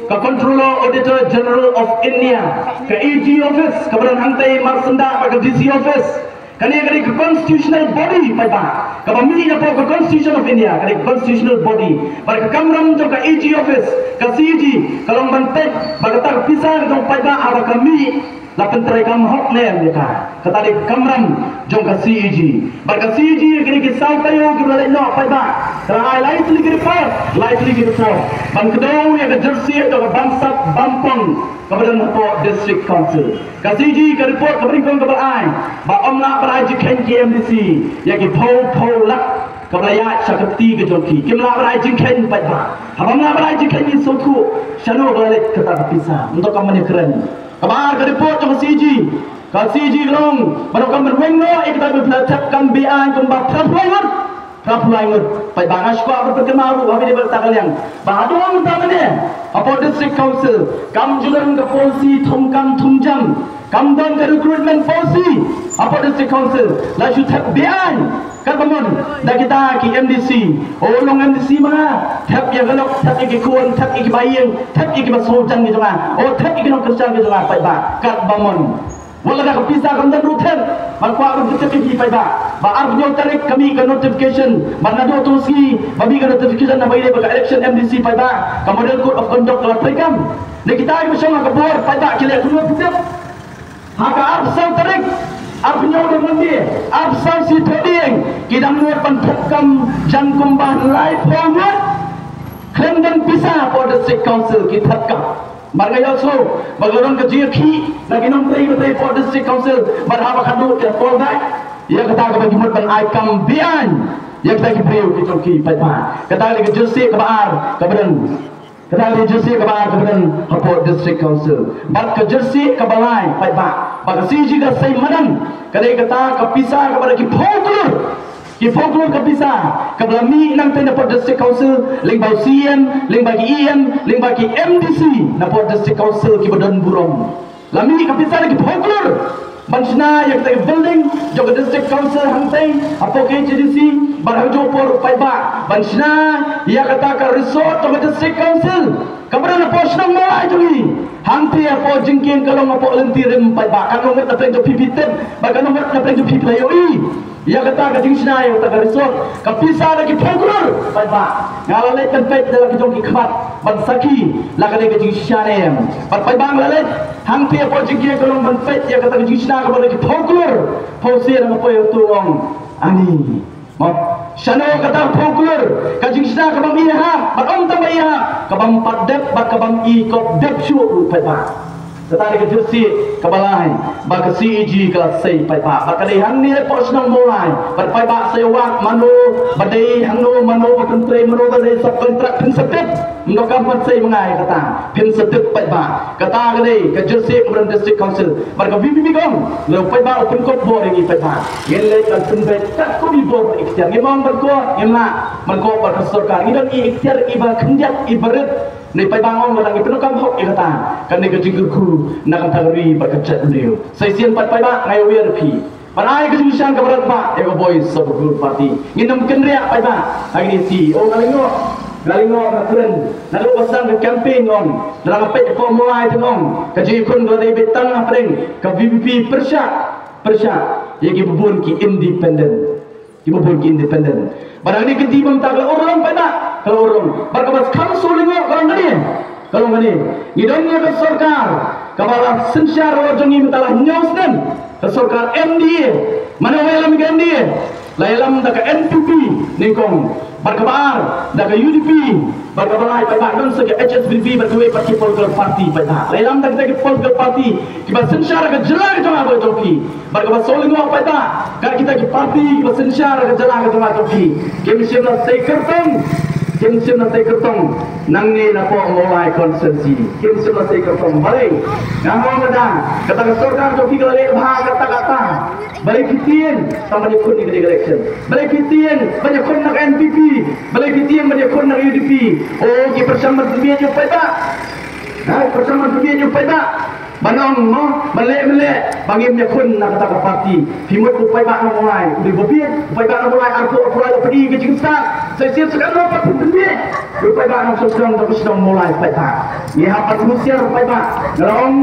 ka Controller Auditor General of India, ka A G Office kaba don hangtei marsyndah bad ka D C Office, kane ka dei ka constitutional body paidbah, kaba mih napoh ka Constitution of India, ka dei ka constitutional body. Bad ka kamram jong ka A G Office, ka C A G, ka long ban peit ba kata ka pisa ka jong paidbah haba ka mih, la pyntreikam hok ne em ïa ka. Kata dei ka kamram jong ka C A G. Bad ka C A G, kine ki saw taïew kiba la leit noh paidbah, ka la ai lai tylli ki report, lai tylli ki report ban kdew ïa ka jyrsiej jong ka bamsap bampong kaba don hapoh District Council. Ka C A G, ka report kaba nyngkong kaba la ai, ba ym lah ban ai jingkheiñ ki M D C ïa ki phew phew lak kaba la ïaid sha ka kti ka jong ki. Kim lah ban ai jingkheiñ paidbah. Haba ym lah ban ai jingkheiñ, ngin sngewthuh shano ba la leit kata ka pisa. Ym donkam ban ïakren. Kaba ar, ka report jong ka C A G. Ka C A G ka long ba donkam ban weng noh ïa kita kiba la thep kam beaiñ kumba phra phew lai ngut. Phra phew lai ngut. Paidbah, nga shu kwah ban pynkynmaw ruh ha kane ba kata ka liang, ba haduh mynta mynne hapoh District Council kam ju don ka policy thungkam thungjam. Kam don ka recruitment policy hapoh District Council. La shu thep beaiñ katba mon da kita ki M D C. O, long M D C ma nga, thep ïa ka lok, thep ïa ki khun, thep ïa kiba ïing, thep ïa kiba sngewjan ki jong nga, o, thep ïa ki nongkyrshan ki jong nga, paidbah, katba mon. Wat la da ka pisa kam don ruh thep. Nga kwah ban pyntip ïa phi paidbah ba arphew tarik ka mih ka notification, bad naduh to sngi ba mih ka notification naba ïadei bad ka election M D C paidbah, ka Model Code of Conduct ka la treikam. Ne kita kiba shong ha ka bor paidbah ki leh kumno pyntip? Ha ka arphew saw tarik, arphew hynñiew da Monday, arphew saw shi thohdieng, ki dang mut ban thep kam jan kumba laiphew ngut. Khlem don pisa hapoh District Council ki thep kam. Bad nga ïohsngew ba ka don ka jingïakhih na ki nongtrei, nongtrei hapoh District Council, bad haba khadduh ki la fall back ïa kata kaba ki mut ban ai kam beaiñ. Ïa kita ki briew ki jong ki paidbah. Kata ka dei ka jingsieh kaba ar kaba don. Kata ka dei ka jingsieh kaba ar kaba don hapoh District Council. Bad ka jingsieh kaba lai paidbah. Bad ka C A G ka sei madan. Ka dei kata ka pisa kaba da ki phew klur. Ki phew klur ka pisa kaba la mih nangtei na hapoh District Council, lyngba u C E M, lyngba ki E M, lyngba ki M D C na hapoh District Council kiba don burom. La mih ka pisa da ki phew klur ban shna ïa kata ka building jong ka District Council hangtei hapoh K H A D C, bad ha kajuh por paidbah ban shna ïa kata ka resort jong ka District Council kaba don hapoh shnong Mawlai jong ngi. Hangtei hapoh jingkieng ka long hapoh lynti rim paidbah, katno ngut na pdeng jong phi phi tip bad katno ngut na pdeng jong phi phi la ïohi ïa kata ka jingshna ïa kata ka resort. Ka pisa da ki phew klur paidbah. Nga la leit ban peit da la ki jong ki khmat ban sakhi la ka dei ka jingshisha ne em. Bad paidbah, nga la leit hangtei hapoh jingkieng ka long ban peit ïa kata ka jingshna kaba da ki phew klur. Phew sien nga poi ha tu ong ani. Mo, shano kata ka phew klur ka jingshna kabym i hap bad ym tang ba i hap, kabym pat dep bad kabym i kop dep shuh ruh paidbah. Kata dei ka jingsieh kaba lai ba ka C A G ka la sei paidbah. Bad ka dei hangne hapoh shnong Mawlai. Bad paidbah, sa ïa wad mano ba dei hangno, mano ba pyntrei, mano ba dei subcontract, phin sa tip. Ym donkam ban sei ma nga ïa kata, phin sa tip paidbah. Kata ka dei ka jingsieh kaba don District Council. Bad ka V P P ka ong, lada u paidbah u pynkop bor ïa ngi paidbah, ngin leit ban pynbeit katkum i bor bad i ikhtiar. Ngim ong ban koh, ngim lah ban koh bad ka sorkar. Ngi don i ikhtiar iba khyndiat iba rit. Hynrei paidbah, nga ong lada ngi pyndonkam hok ïa kata, kan dei ka jingkyrkhu na ka bynta ka ri bad ka jaitbynriew. Sa shisien pat paidbah, nga ïawer ïa phi ban ai ka jingshisha kaba radbah ïa ka Voice of the People Party. Ngin ym kynriah paidbah ha kine ki. Oh, nga lyngngoh, nga lyngngoh, nga kren naduh ba sdang ka campaign, nga ong, lada nga peit hapoh Mawlai te, nga ong, ka jingïakhun ka la dei beit tang hapdeng ka V P P pyrshah, pyrshah ïa kiba bun ki independent. Kiba bun ki independent. Bad ha kane ka kynti mynta ka la urlong paidbah, ka la urlong. Bad kaba kham sngewlyngngoh ka long kane, ka long kane, ngi don ïa ka sorkar kaba la synshar halor jong ngi mynta la hynñiew snem. Ka sorkar M D A. Mano ba ïalam ka M D A? La ïalam da ka N P P nyngkong, bad kaba ar da ka U D P, bad kaba lai paidbah don sa ka H S P D P bad kiwei pat ki political party paidbah. La ïalam da kita ki political party kiba synshar ka jylla ka jong nga bad jong phi. Bad kaba sngewlyngngoh paidbah, ka kita ki party kiba synshar ka jylla ka jong nga jong phi, kim shym la sei kyrtong, kim shym la sei kyrtong nangne napoh Mawlai constituency. Kim shym la sei kyrtong. Balei? Nga ong lada kata ka sorkar jong phi ka la leh bha katta katta, balei phi tieng tang ban ïakhun ïa ka election? Balei phi tieng ban ïakhun na ka N P P? Balei phi tieng ban ïakhun na ka U D P? Oh, ki pyrshang ban pynbieit ïa u paidbah. Ha, pyrshang ban pynbieit ïa u paidbah. Ban ong mo, ban leh, ban leh ba ngim ïakhun na kata ka party. Phi mut u paidbah na Mawlai u dei uba bieit, u paidbah na Mawlai arphew arphew lai la pyni ka jingstad. Sa shisien sa katno pat phin pynbieit ïa u paidbah nongshong shnong jong ka shnong Mawlai paidbah. Ngi hap ban husiar paidbah. Nga la ong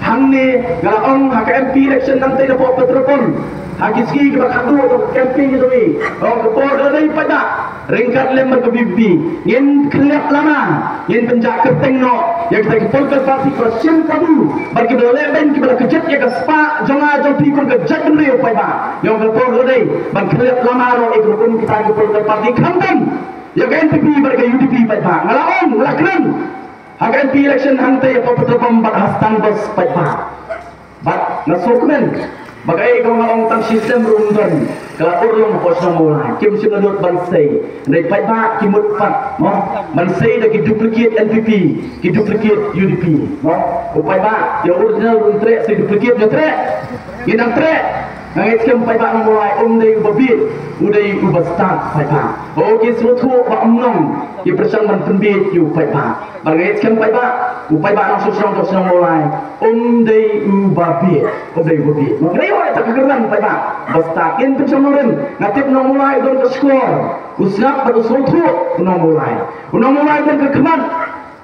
hangne, nga la ong ha ka M P election nangtei napoh petrol pump, ha ki sngi kiba khatduh jong ka campaign ka jong ngi. Nga ong ka por ka la dei paidbah. Ryngkat lem bad ka V P P ngin khylliap lama, ngin pynjah kyrteng noh ïa kita ki political party kiba shim kabu bad kiba la lehbeiñ, kiba la kjit ïa ka spah jong nga jong phi kum ka jaitbynriew paidbah. Ïa ka por ka dei ban khylliap lama noh ïa ka rukom kita ki political party, khamtam ïa ka N P P bad ka U D P paidbah. Nga la ong, nga la kren ha ka M P election hangtei hapoh petrol pump bad ha stand bus paidbah. Bad nga sngewkmen ba kaei kaba nga ong tang shi snem ruh ym don, ka la urlong hapoh shnong Mawlai. Kim shym la nud ban sei. Hynrei paidbah ki mut pat mo ban sei da ki duplicate N P P, ki duplicate U D P mo. U paidbah, ïa original ruh ym treh, sei duplicate ïa treh. Ngin nang treh. Nga ngeit skhem paidbah nong Mawlai, um dei uba bieit, u dei uba stad paidbah. Ba u ki sngewthuh ba ym nong ki pyrshang ban pynbieit ïa u paidbah. Bad nga ngeit skhem paidbah, u paidbah nongshong shnong jong shnong Mawlai um dei uba bieit, um dei uba bieit. Nga ngeit ïa kata ka kyrdan paidbah ba stad. Ngin pynshong nongrim, nga tip nong Mawlai u don ka shkor, u sngap bad u sngewthuh u nong Mawlai. U nong Mawlai u don ka khmat,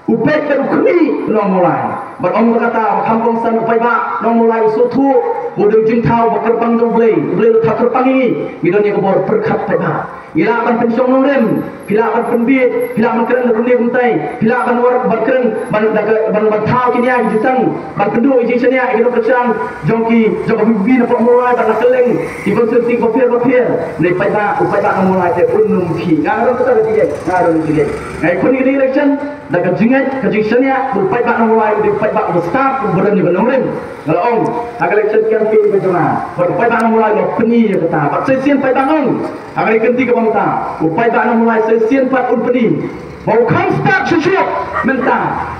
u peit bad u khmih u nong Mawlai. Bad ong kata ba kham kongsan u paidbah, nong Mawlai u sngewthuh ba u dei u jingthaw ba kyrpang jong U Blei, U Blei u la thaw kyrpang ïa ngi. Ngi don ïa ka bor pyrkhat paidbah. Ngi lah ban pynshong nongrim, phi lah ban pynbieit, phi lah ban kren da kumne kumtai, phi lah ban war ban kren ban da ka ban ban thaw ki nia ki jutang, ban pynduh ïa ki jingshaniah ïa ki nongkyrshan jong ki jong ka V P P napoh Mawlai bad na kylleng ki constituency bapher bapher. Hynrei paidbah, u paidbah nong Mawlai te un ym khih. Nga ong kata ka jingngeit, nga ong ka jingngeit. Nga ïakhun ïa ka election da ka jingngeit, ka jingshaniah ba u paidbah nong Mawlai u dei u paidbah uba stad, uba don ïa ka nongrim. Nga la ong ha ka election campaign Ka jong nga, bad u paidbah Nongmulai u la pyni ïa kata. Bad sa shisien paidbah nong, ha kane ka kynti kaba mynta, u paidbah Nongmulai sa shisien pat un pyni ba u kham stad shuh shuh mynta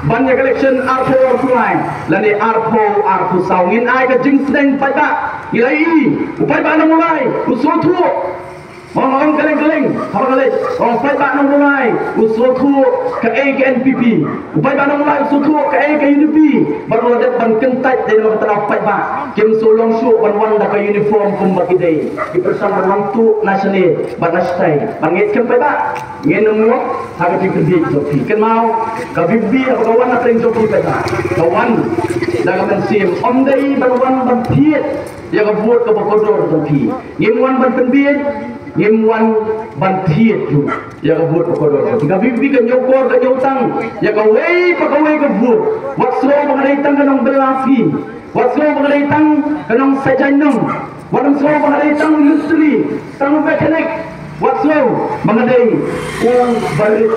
ban ïa ka election arphew arphew lai lane arphew arphew saw. Ngin ai ka jingsneng paidbah. Ngi la ïohi u paidbah Nongmulai u sngewthuh. Ong, ong kylleng kylleng, haba nga leit, ong, paidbah Nongmulai u sngewthuh kaei ka N P P, u paidbah Nongmulai u sngewthuh kaei ka U D P, bad u la dep ban kyntait dei namar kata ka paidbah kim sngewlong shuh ban wan da ka uniform kumba ki dei, ki pyrshang ban wan tuh na shane bad na shatai. Bad ngeit skhem paidbah, ngin ym ngot ha ka jingpynbieit jong phi. Kynmaw, ka V P P haba ka wan na pdeng jong phi paidbah, ka wan da ka mynsiem, ym dei ban wan ban thied ïa ka vote kaba kordor jong phi. Ngim wan ban pynbieit, ngim wan ban thied ruh ïa ka vote ba kordor. Ka V P P ka ñiewkor ka ñiewtang ïa kawei pa kawei ka vote. Wat sngew ba ka dei tang ka nongbylla sngi, wat sngew ba ka dei tang ka nongshah jaiñnong, wat sngew ba ka dei tang u mistri, tang u mechanic, wat sngew ba ka dei u barit.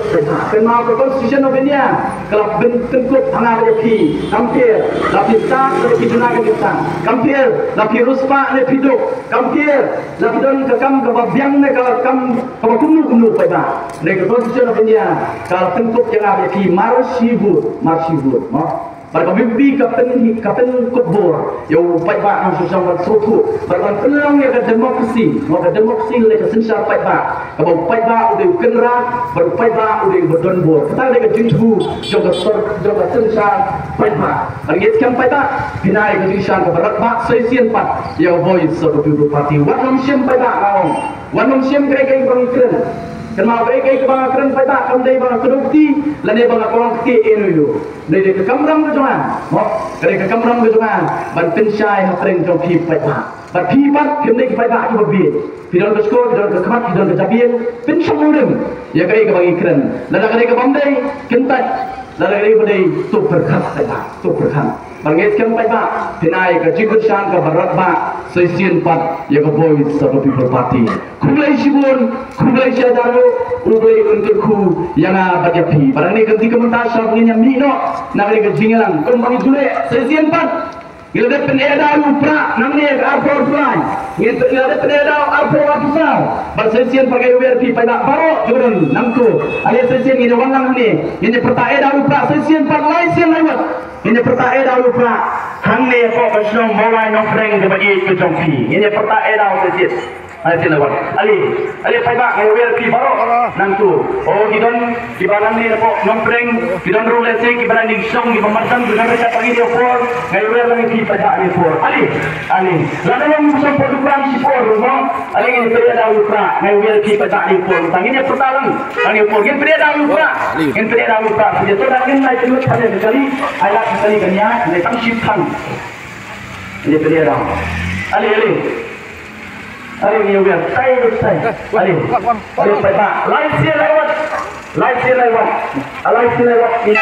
Kynmaw, ka Constitution of India ka la pynkup ha nga bad ïa phi. Kam pher la phi stad ne phi duna ka jingstad, kam pher la phi riewspah ne phi duk, kam pher la phi don ka kam kaba biang ne ka kam kaba kumno kumno paidbah. Hynrei ka Constitution of India ka la pynkup ïa nga bad ïa phi mar shi vote, mar shi vote, mo. Bad ka V P P ka pyn, ka pynkup bor ïa u paidbah nongshong shnong ban sngewthuh bad ban pynlong ïa ka democracy, mo, ka democracy lane ka synshar paidbah, kaba u paidbah u dei u kynrad bad u paidbah u dei uba don bor. Kata ka dei ka jingthmu jong ka sor, jong ka synshar paidbah. Bad ngeit skhem paidbah, phin ai ka jingshisha kaba radbah sa shisien pat ïa ka Voice of the People Party. Wat nym shim paidbah, nga ong, wat nym shim kaei kaei kaba ngi kren. Kynmaw, kaei kaei kaba nga kren paidbah kam dei ba nga kdew kti lane ba nga kong kti ïa uno uno. Dei, dei ka kamram ka jong nga, mo, ka dei ka kamram ka jong nga ban pynshai hapdeng jong phi paidbah. Bad phi pat phim dei ki paidbah kiba bieit. Phi don ka shkor, phi don ka khmat, phi don ka jabieng, pynshong nongrim ïa kaei kaba ngi kren. Lada ka dei kaba ym dei, kyntait. Lada ka dei kaba dei, to pyrkhat paidbah, to pyrkhat. Bad ngeit skhem paidbah, phin ai ka jingkyrshan kaba radbah sa shisien pat ïa ka Voice of the People Party. Khublei shibun, khublei shihajar nguh, U Blei un kyrkhu ïa nga bad ïa phi. Bad ha kane ka kynti ka mynta, shwa ba ngin ïa mih noh na kane ka jingïalang, kumba ngi ju leh sa shisien pat, ngi la dep pyneh daw ïa u Prah nangne ka arphew arphew lai, ngi la dep pyneh daw arphew arphew saw. Bad sa shisien pat nga ïawer ïa phi paidbah baroh kiba don nangto. Ale sa shisien ngin ïa wan lang hangne, ngin ïa pyrta eh daw ïa u Prah sa shisien pat lai sien lai wat. Ngin ïa pyrta eh daw ïa u Prah hangne hapoh ka shnong Mawlai Nongpdeng kaba ïeit ka jong phi. Ngin ïa pyrta eh daw sa shisien. Lai sien lai wat. Ale, ale paidbah, nga ïawer ïa phi baroh nangto. Oh, ki don kiba nangne hapoh Nongpdeng, ki don ruh lehse kiba nangne shnong kiba marjan, ki don ryngkat bad ngi ïa por. Nga ïawer lang ïa phi paidbah ïa por. Ale, ale. Lada long u sngewpor u Prah shipor ruh, mo. Ale, ngin pyneh daw ïa u Prah. Nga ïawer ïa phi paidbah ïa por. Tang ngin ïa pyrta lang. Tang ïa por. Ngin pyneh daw ïa u Prah. Ngin pyneh daw ïa u Prah. Phi to da ngin lai pynlut pyneh ka kali. Ai lad ka kali ka nia. Ngin tang shipor. Ngin pyneh daw. Ale, ale. Ale, ngi ïawer, tai, tai. Ale. Ale, paidbah. Lai sien lai wat. Lai sien lai wat. Lai sien lai wat. Ngi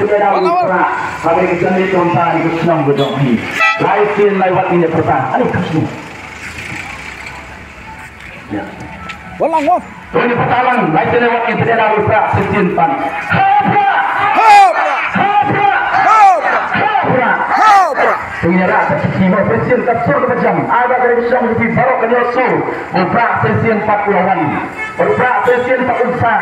pyneh daw ïa u Prah. Haba ngi kynduh ïa u Prah, ngi kynduh ïa u Prah. Lai sien lai wat ngi pyneh. Ale, kynduh. Ïa. Wan lang, wan. To ngin pyneh lang, lai sien lai wat ngin pyneh daw ïa u Prah sa shisien pat. Ha u Prah! Ha u Prah! Ha u Prah! To ngin ïa rah ka shithi mo, sa shisien ka sur kaba jam. Ai ba ka dei ka shnong jong phi baroh kan ïohsngew. U Prah sa shisien pat u la wan. U Prah sa shisien pat un sar.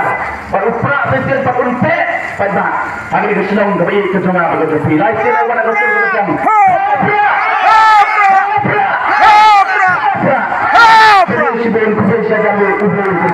Bad u Prah sa shisien pat un peh, paidbah. Ha kane ka shnong kaba ïeit ka jong nga bad ka jong phi. Lai sien lai wat ka sur kaba jam. Ha u Prah! Ha u Prah! Ha u Prah! Khublei shibun, khublei shihajar nguh, U Blei un